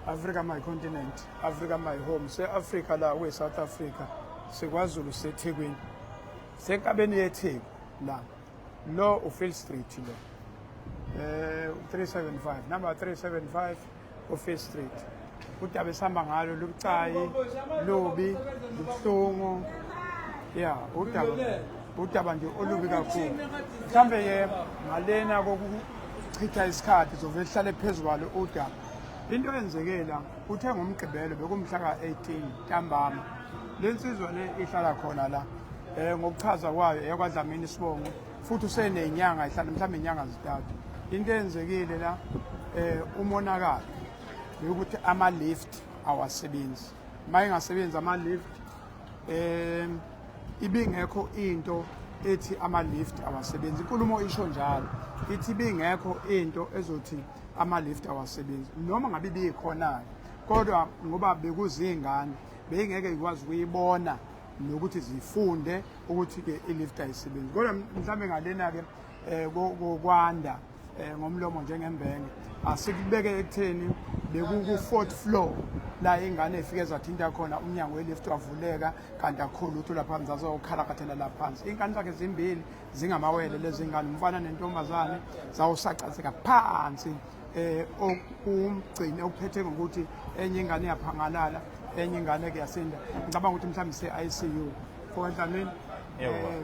Africa my continent, Africa my home. Se-Africa la kwe-South Africa, sikwaZulu seThekwini. Senkabeni yeTheku la. Lo uField Street lo. 375, number 375 uField Street. Udaba esihamba ngalo lubucayi, lubi, lubuhlungu. Yeah, udaba nje olubi kakhulu. Mhlambe ke ngalena kokuchitha isikhathi zovele sihlale phezu kwalo udaba. Into eyenzeke la uthe ngoMgqibelo bekumhla ka-18 ntambama. Le nsizwa le ihlala khona la ngokuchaza kwayo eyakwaDlamini isibongo futhi usenenyanga ihlala mhlawumbe inyanga zintathu. Into eyenzekile la umonakalo ukuthi ama-lift awasebenzi. Uma engasebenzi ama-lift ibingekho into ethi ama-lift awasebenzi. Inkulumo isho njalo, ithi ibingekho into ezothi ama-lift awasebenzi noma ngabe ibikhona-ke, kodwa ngoba bekuzingane beyingeke ikwazi ukuyibona nokuthi zifunde ukuthi-ke i-lift ayisebenzi. Kodwa mhlawumbe ngalena-ke kokwanda ngomlomo njengembenge asikubeke ekutheni bekuku-fourth floor la ingane ifike zathinta khona umnyango we-lift wavuleka, kanti akukho lutho lapha phansi, zazokhalakathela la phansi. Iy'ngane zakhe zimbili zingamawele lezi ngane, umfana nentombazane, zawusacazeka phansi okumgcine okuphethe ngokuthi enye ingane yaphangalala, enye ingane kuyasinda. Ngicabanga ukuthi mhlawumbe se-ICU. Mfoka Dlamini,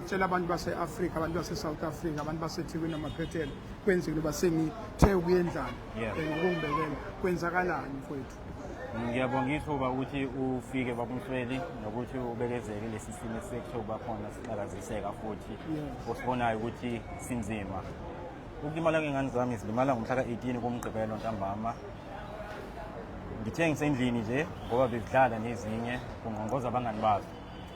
tshela abantu base-Afrika, abantu base-South Africa, abantu baseThekwini namaphethelo, kwenzekile uba sengithe ukuyendlala ngokungibekela, kwenzakalani mfowethu? Ngiyabonga ithuba ukuthi ufike babumsweli nokuthi ubekezele lesi simo esekuthe khona sixakaziseka futhi osibonayo ukuthi sinzima. Ukulimala kwey'ngane zami zilimala ngomhla ka-18 kuMgqibelo ntambama. Ngithe ngisendlini nje ngoba bezidlala nezinye kungqongqoza abangani bazo.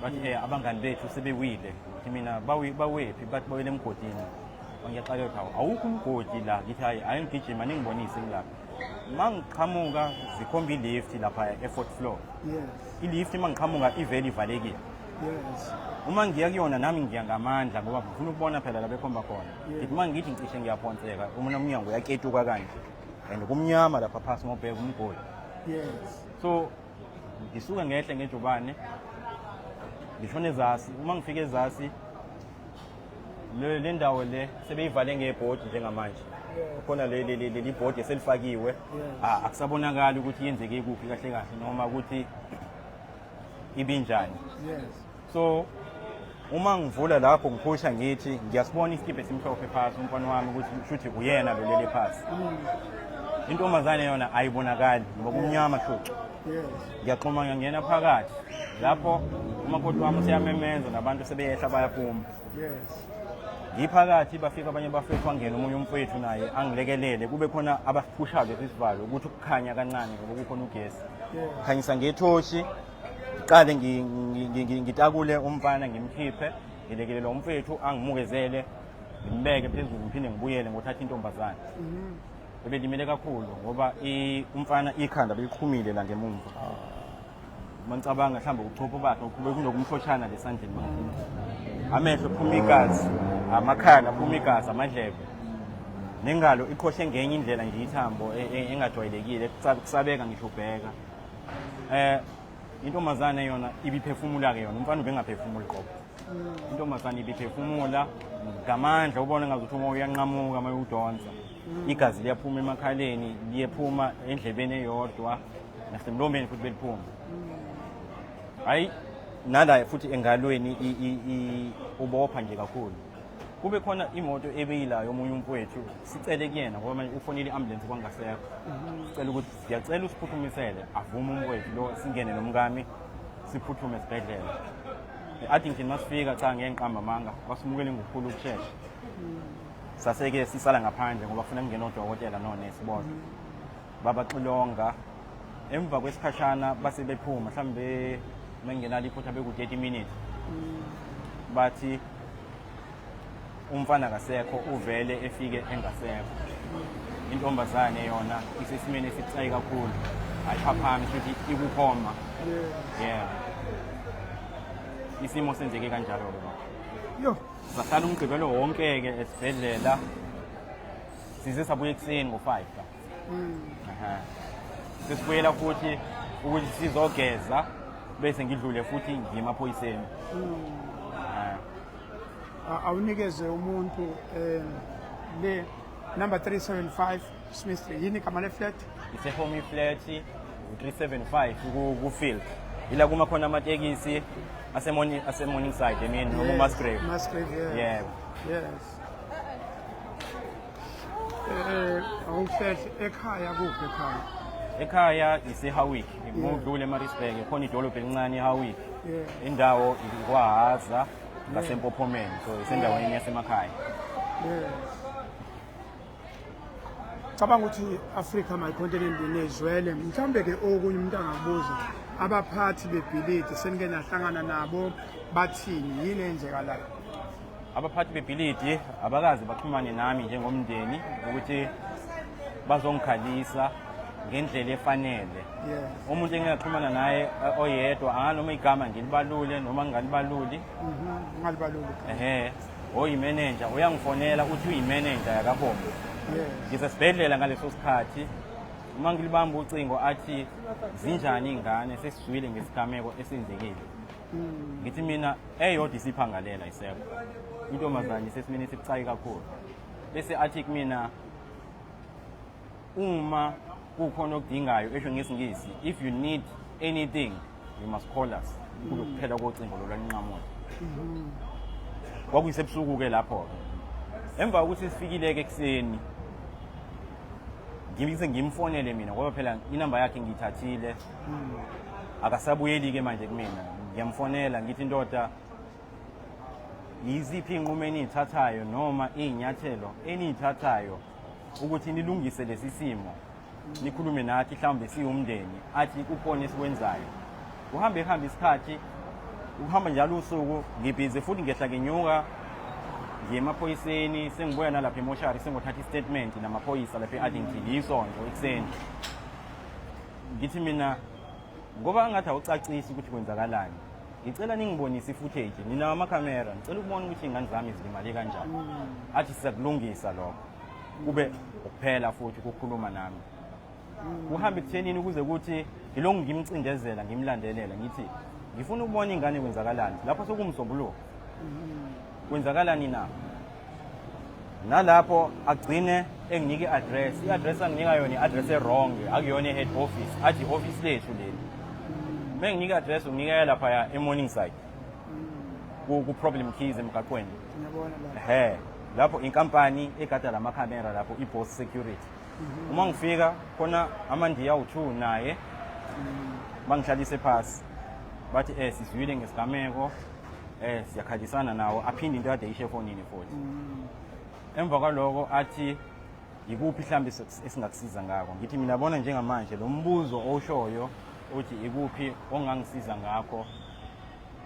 Bathi abangani bethu sebewile. Ngithi mina bawephi? Bathi bawele emgodini. Ngiyaxakeka, hawu awukho umgodi la. Ngithi hayi hayi ngigijima ningibonise ngilapha. Uma ngiqhamuka zikhomba i-lift lapha e-fourth floor. I-lift uma ngiqhamuka ivele ivalekile. Uma ngiya kuyona nami ngiya ngamandla ngoba ngifuna ukubona phela la bekhomba khona. Ngithi uma ngithi ngicishe ngiyaphonseka umona umnyango uyaketuka kanje. And kumnyama lapha phasi ngobheka umgodi. So ngisuke ngehle ngejubane ngishone ezasi. Uma ngifika ezasi le ndawo le sebeyivale ngebhodi njengamanje. Khona leli bhodi eselifakiwe, akusabonakali ukuthi yenzeke kuphi kahle kahle noma ukuthi ibinjani. So uma ngivula lapho ngiphusha ngithi ngiyasibona isikibha esimhlophe phasi, umfana wami ukuthi shuthi uyena lo lele phasi. Intombazane yona ayibonakali ngoba kumnyama shucu. Ngiyaxhuma ngiyangena phakathi lapho umakoti wami useyamemeza nabantu sebeyehla bayaphuma. Ngiphakathi bafika abanye bafethu, wangena omunye umfowethu naye angilekelele, kube khona abasiphushayo lesi sivalo ukuthi ukukhanya kancane ngoba kukhona ugesi. Khanyisa ngethoshi ngiqale ngitakule umfana ngimkhiphe, ngilekelele umfowethu angimukezele ngimbeke phezulu ngiphinde ngibuyele ngothatha intombazane. Ebelimele kakhulu ngoba umfana ikhanda beliqhumile la ngemumva. Uma ngicabanga mhlawumbe ubuchopho bakhe bekunokumhloshana lesandleni manje. Amehlo phuma igazi, amakhala phuma igazi, amadlebe. Nengalo iqhoshe ngenye indlela nje ithambo engajwayelekile, kusabeka ngisho ubheka. Intombazane yona ibiphefumula ke yona, umfana ubengaphefumuli qobo. Intombazane ibiphefumula ngamandla, ubona ngazuthi umoya uyanqamuka uma udonsa. Igazi liyaphuma emakhaleni, liyephuma endlebeni eyodwa nasemlomeni futhi beliphuma. Hayi nala futhi engalweni ubopha nje kakhulu. Kube khona imoto ebeyilayo omunye umfowethu, sicele kuyena ngoba manje ufonile i-ambulance kwangasekho. Sicela ukuthi siyacela usiphuthumisele, avume umfowethu lo, singene nomkami siphuthume esibhedlela. E-Addington masifika, cha ngeke ngiqambe amanga, basimukele ngokukhulu ukushesha. Saseke sisala ngaphandle ngoba kufuna kungena odokotela nonesi bodwa. Babaxilonga emva kwesikhashana base bephuma, mhlawumbe mengenalo iphutha beku-30 minutes. Bathi umfana akasekho, uvele efike engasekho. Intombazane yona isesimeni esibucayi kakhulu, ayiphaphami futhi ikukhoma. Yeah, isimo senzeke kanjalo-ke baba. Yo. Sahlala uMgqibelo wonke-ke esibhedlela, size sabuya ekuseni ngo-5 la. Aha. Sesibuyela futhi ukuthi sizogeza bese ngidlule futhi ngiye emaphoyiseni. Awunikeze umuntu le number 375 Smith Street. Yini igama le flat? Ise-home flat u-375 ku-field. Ila kuma khona amatekisi ase-Morningside, I mean, noma uMusgrave. Musgrave, yeah. Yebo. Yes. Awufehle ekhaya, kuphi ekhaya? Ekhaya ise-Howick, ngudlule eMaritzburg, khona idolobha elincane eHowick. Indawo ikwaHaza ngasempophomeni, so isendaweni yasemakhaya. Yes. Cabanga ukuthi Africa my continent nezwele mhlawumbe ke okunye umuntu angakubuza, abaphathi bebhilidi senike nahlangana nabo, bathini, yini eyenzekalayo? Abaphathi bebhilidi abakaze baxhumane nami njengomndeni ukuthi bazongikhalisa ngendlela efanele. Umuntu engingaxhumana naye oyedwa, anganoma igama ngilibalule noma ngingalibaluli. Ungalibaluli. Ehe, oyimenenja uyangifonela, uthi uyimenenja yakaHome. Ngisesibhedlela ngaleso sikhathi. Uma ngilibamba ucingo athi, "Zinjani iy'ngane? Sesizwile ngesigameko esenzekile." Ngithi mina eyodwa isiphangalela, isekho intombazane isesimeni esibucayi kakhulu. Bese athi kumina uma kukhona okudingayo, esho ngesiNgisi, "If you need anything, you must call us." Kube kuphela kocingo lolwanqamula. Kwakuyisebusuku-ke lapho-ke. Emva kokuthi sifikile-ke ekuseni, ngibise ngimfonele mina ngoba phela inamba yakhe ngiyithathile, akasabuyeli-ke manje kumina. Ngiyamfonela ngithi, "Ndoda, yiziphi iy'nqumo eniy'thathayo noma iy'nyathelo eniy'thathayo ukuthi nilungise lesi simo, nikhulume nathi mhlawumbe siwumndeni?" Athi kukhona esikwenzayo. Kuhambe kuhambe isikhathi, ukuhamba njalo usuku, ngibhizi futhi ngehla ngenyuka ngiye emaphoyiseni, sengibuya nalapha emoshari, sengothatha i-statement namaphoyisa lapha e-Addington yisonto ekuseni. Ngithi mina ngoba angathi awucacisi ukuthi kwenzakalani, ngicela ningibonise i-footage, ninawo amakhamera, ngicela ukubona ukuthi iy'ngane zami zilimale kanjani. Athi sizakulungisa lokho. Kube ukuphela futhi ukukhuluma nami. Kuhambe ekuthenini ukuze kuthi ngilokhu ngimcindezela, ngimlandelela, ngithi ngifuna ukubona ingane kwenzakalani lapho sekuwumsombuluko, kwenzakalani na. Nalapho agcine enginika i-address. I-address anginika yona i-address e-wrong, akuyona i-head office. Athi i-office lethu leli. Uma nginika i-address, unginika laphaya e-Morningside ku-Problem Keys emgaqweni. Ngiyabona la. Ehe, lapho inkampani egada lamakhamera lapho, i-Boss Security. Uma ngifika khona amandiya awu-2 naye bangihlalise phasi, bathi sizwile ngesigameko, siyakhalisana nawo. Aphinde into kade isho efonini futhi. Emva kwaloko athi ikuphi mhlawumbe esingakusiza ngako. Ngithi mina bona njengamanje lo mbuzo owushoyo uthi ikuphi ongangisiza ngakho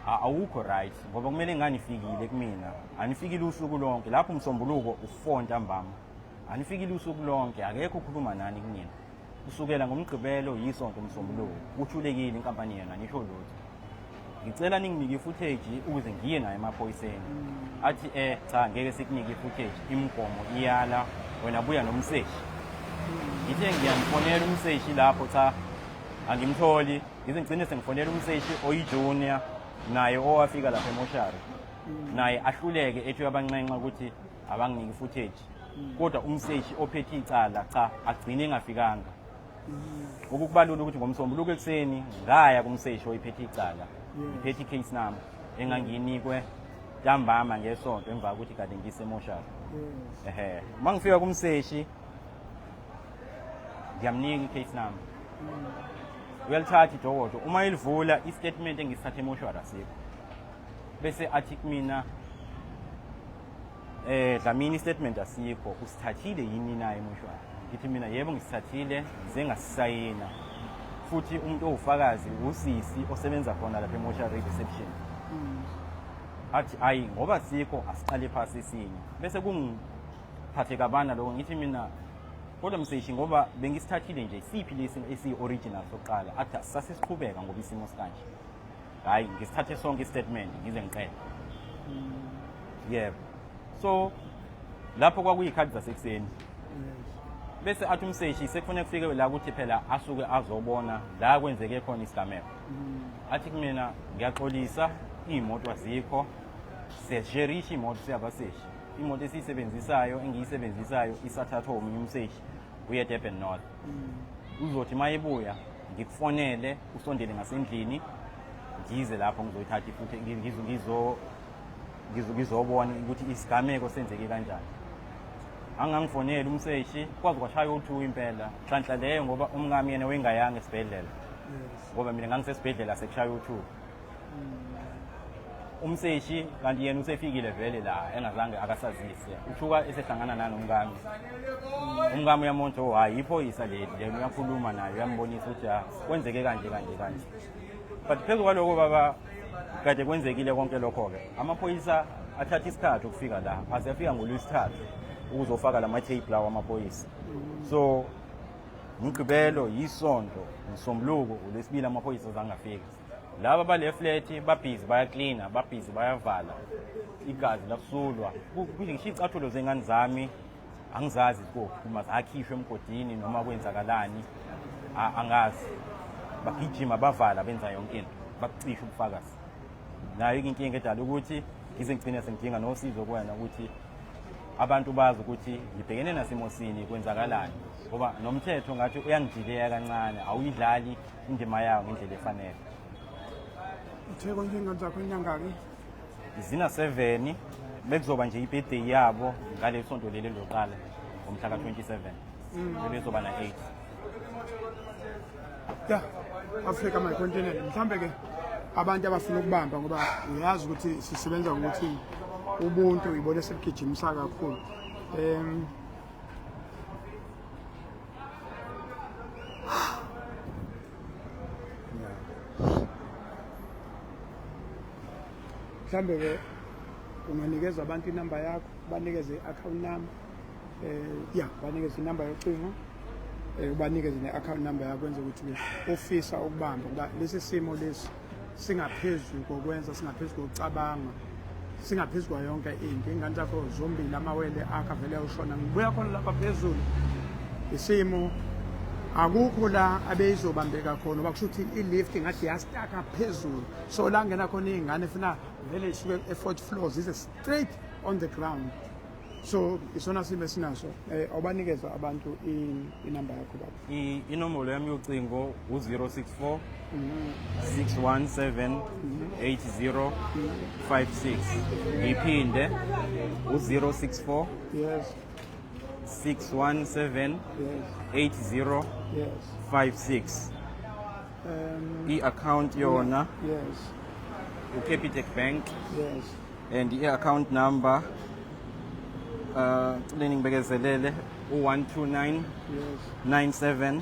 awukho right, ngoba kumele nganifikile kumina, anifikile usuku lonke lapho umsombuluko u-4 ntambama, anifikile usuku lonke, akekho ukhuluma nani kunina kusukela ngoMgqibelo, yisonto, umsombuluko, kuthulekile inkampani yena, nisho lutho. Ngicela ninginike i-footage ukuze ngiye nayo emaphoyiseni. Athi cha, ngeke sikunike i-footage, imigomo iyala, wena buya nomseshi. Ngithe ngiyamfonela umseshi lapho, cha, angimtholi. Ngize ngigcine sengifonela umseshi oyi-junior naye owafika lapha emoshari, naye ahluleke, ethi uyabanxenxa ukuthi abanginike i-footage, kodwa umseshi ophethe icala, cha, agcine engafikanga. Ukukubalula ukuthi ngomsombuluko ekuseni ngaya kumseshi oyiphethe icala, ngiphethe i-case number engangiyinikwe ntambama ngesonto emva kokuthi kade ngisemoshari. Ehe, uma ngifika kumseshi ngiyamnika i-case number, uyalithatha idokodo. Uma ilivula, i-statement engisithathe emoshwari asikho. Bese athi kumina, "Dlamini, i-statement asikho, usithathile yini na emoshwari?" Ngithi mina yebo, ngisithathile, ngize ngasisayina futhi, umuntu owufakazi usisi osebenza khona lapha emoshwari reception. Athi ayi, ngoba sikho, asiqale phasi esinye. Bese kungiphathe kabana lokho. Ngithi mina kodwa mseshi, ngoba bengisithathile nje, siphi lesi esiyi-original sokuqala? Athi sasesiqhubeka ngoba isimo sikanje. Hhayi, ngisithathe sonke i-statement ngize ngiqede. Yebo, so lapho kwakuyikhathi zasekuseni. Bese athi umseshi sekufanele kufike la ukuthi phela asuke azobona la kwenzeke khona isigameko. Athi kumina ngiyaxolisa iy'moto azikho, siyasherisha imoto siyabaseshi. Imoto esiyisebenzisayo engiyisebenzisayo isathathwa omunye umseshi uye eDurban North. Uzothi uma ebuya ngikufonele usondele ngasendlini ngize lapho ngizoyithatha futhi ngizobona ukuthi isigameko senzeke kanjani. Angangifoneli umseshi kwaze kwashaya u-2 impela nhlanhla leyo ngoba umkami yena wengayanga esibhedlela ngoba mina ngangisesibhedlela sekushaya u-2. Umseshi kanti yena usefikile vele la engazange akasazise uthuka esehlangana nanomkami. Umkami uyamonta, oh hhayi iphoyisa leli, yena uyakhuluma naye uyambonisa ukuthi ah kwenzeke kanje kanje kanje. But phezu kwaloko baba kade kwenzekile konke lokho-ke, amaphoyisa athatha isikhathi ukufika la, aze afika ngolwesithathu ukuzofaka la ma-tape lawo amaphoyisa. So Mgqibelo, yisonto, Msombuluko, uLwesibili amaphoyisa azange afike. Laba bale flat babhizi bayaklina, babhizi bayavala. Igazi lakusulwa. Ngisho iy'cathulo zey'ngane zami angizazi zikuphi, uma zakhishwa emgodini noma kwenzakalani angazi. Bagijima bavala benza yonke into, bakucisha ubufakazi. Nayo inkinga edala ukuthi ngize ngigcine sengidinga nosizo kuwena ukuthi abantu bazi ukuthi ngibhekene nasimo sini, kwenzakalani, ngoba nomthetho ngathi uyangidileya kancane, awuyidlali indima yawo ngendlela efanele. Uthe konke iy'ngane zakho inyangaki? Zina 7, bekuzoba nje i-birthday yabo ngaleli sonto leli loqala ngomhla ka-27, bebezoba na-8. Ya, Africa my continent. Mhlambe ke abantu abafuna ukubamba, ngoba uyazi ukuthi sisebenza ngokuthi ubuntu ibona esekugijimisa kakhulu. Yeah. Mhlambe ke unganikeza abantu inamba yakho, banikeze i-account number, ya, banikeze inamba yocingo, ubanikeze ne-account number yakho, kwenze ukuthi ofisa ukubamba, ngoba lesi simo lesi singaphezu kokwenza, singaphezu kokucabanga, singaphezu kwayo yonke into. Ingane zakho zombili, amawele akho avele ayoshona. Ngibuya khona lapha phezulu, isimo akukho la abeyizobambeka khona, ngoba kusho ukuthi i-lift ngathi yastaka phezulu, so la ngena khona iy'ngane funa vele isuke e-fourth floor zize straight on the ground. So isona simo esinaso. Awubanikeza abantu inamba yakho baba. Inombolo yami yocingo u-064 617 8056. Ngiphinde, u-064 617 80 56. I-account yona uCapitec Bank and i-account number, leni ngibekezelele, u-129 97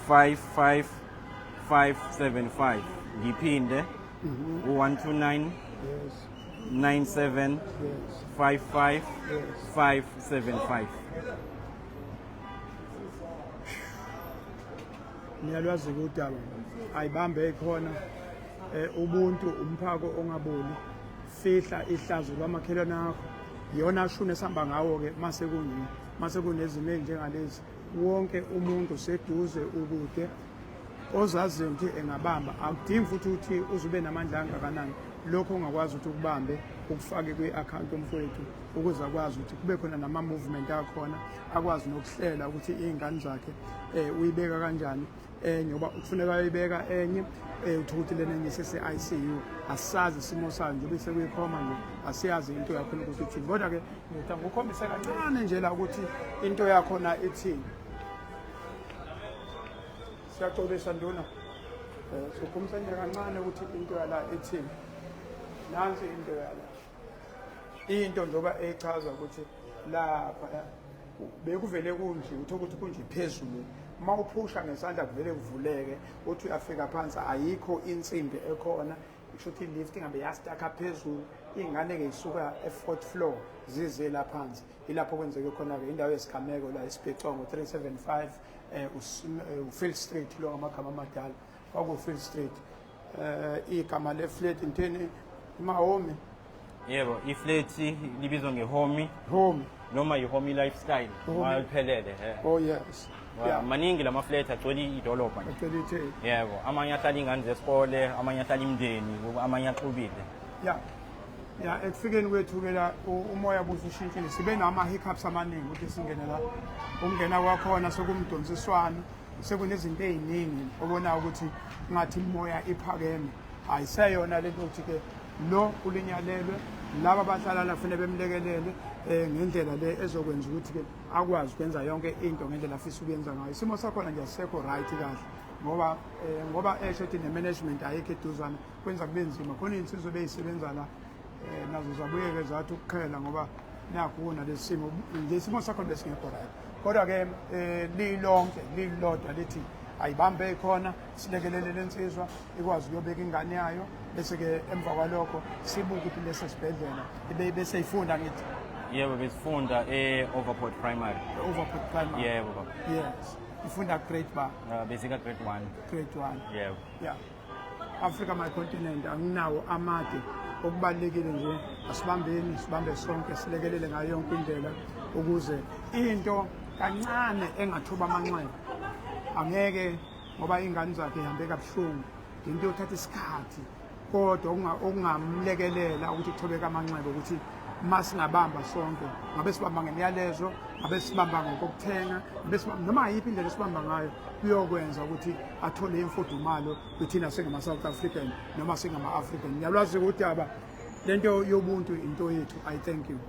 55575. Ngiphinde, u-129 97 55 575. Niyalwazi-ke udaba, ayibambe ikhona. Ubuntu umphako ongaboli, fihla ihlazo lwamakhelwane akho, iyona shuni esihamba ngawo-ke mase kunje, mase kunezimo ey'njengalezi. Wonke umuntu seduze ukude ozaziyo ukuthi engabamba, akudingi futhi ukuthi uze ube namandla angakanani, lokho ongakwazi ukuthi ukubambe ukufake kwi-akhawunti yomfowethu ukuze akwazi ukuthi kube khona nama-movement akhona, akwazi nokuhlela ukuthi iy'ngane zakhe uyibeka kanjani enye, ngoba kufuneka ayibeka enye, uthola ukuthi lena enye isese-ICU, asisazi isimo sayo njengoba isekuyikhoma nje, asiyazi into yakhona ukuthi ithini. Kodwa-ke ngithi ngikukhombise kancane nje la ukuthi into yakhona ithini. Siyaxolisa nduna, sikukhombisa nje kancane ukuthi into yala ithini. Nansi into yala, into njengoba echaza ukuthi lapha bekuvele kunje, uthola ukuthi kunje phezulu, uma uphusha ngesandla kuvele kuvuleke, uthi uyafika phansi ayikho insimbi ekhona, isho ukuthi i-lift ingabe yastaka phezulu, iy'ngane-ke isuka e-fourth floor zize la phansi. Ilapho kwenzeke khona-ke indawo yesigameko la eSibhicongo 375, uField Street lo, ngamagama amadala kwaku-Field Street. Igama le-flat inteni, imahomi? Yebo, iflethi libizwa ngehomi. Homi. Noma i-homie lifestyle Homie. maliphelele he. Oh yes. Yeah. Maningi lama flat agcwele idolobha nje. Agcwele iTheku. Yebo, amanye ahlala ingane zesikole, amanye ahlala imindeni, amanye axubile. Yeah. Ya, ekufikeni kwethu ke la umoya busushintshile, sibe nama hiccups amaningi ukuthi singene la. Ukungena kwakhona sekumdonsiswano, sekunezinto eziningi obona ukuthi ngathi imoya iphakeme. Ayiseyona lento ukuthi ke lo ulinyalelwe, laba abahlala la kufanele bemlekelele ngendlela le ezokwenza ukuthi ke akwazi ukwenza yonke into ngendlela afisa ukuyenza ngayo. Isimo sakhona nje asisekho right kahle ngoba ngoba esho ukuthi ne-management ayikho eduzane, kwenza kube nzima. Khona iy'nsizwa ebeyisebenza la nazo zabuyeke zathi ukuqhela ngoba nakhu nalesi simo nje, isimo sakhona besingekho right. Kodwa-ke lilonke lilodwa lithi ayibambe ikhona, silekelele le nsizwa ikwazi ukuyobeka ingane yayo, bese-ke emva kwalokho sibuke ukuthi lesi sibhedlela bese ifunda ngithi. Yebo, besifunda e-Overport Primary. Overport Primary. Yebo baba. Yes, ifunda grade ba? Besika grade 1. Grade 1. Yebo. Yeah. Africa my continent, anginawo amade. Okubalulekile nje asibambeni, sibambe sonke, silekelele ngayo yonke indlela ukuze into kancane engathuba amanxeba angeke, ngoba ingane zakhe ihambe kabuhlungu, into yothatha isikhathi, kodwa okungamlekelela ukuthi kuthobeke amanxeba ukuthi masingabamba sonke, ngabe sibamba ngemiyalezo, ngabe sibamba ngokokuthenga, ngabe sibamba noma yiphi indlela esibamba ngayo, kuyokwenza ukuthi athole imfudumalo kuthina singama-South African noma singama-African. Ngiyalwazi udaba lento yobuntu, into yethu. I thank you.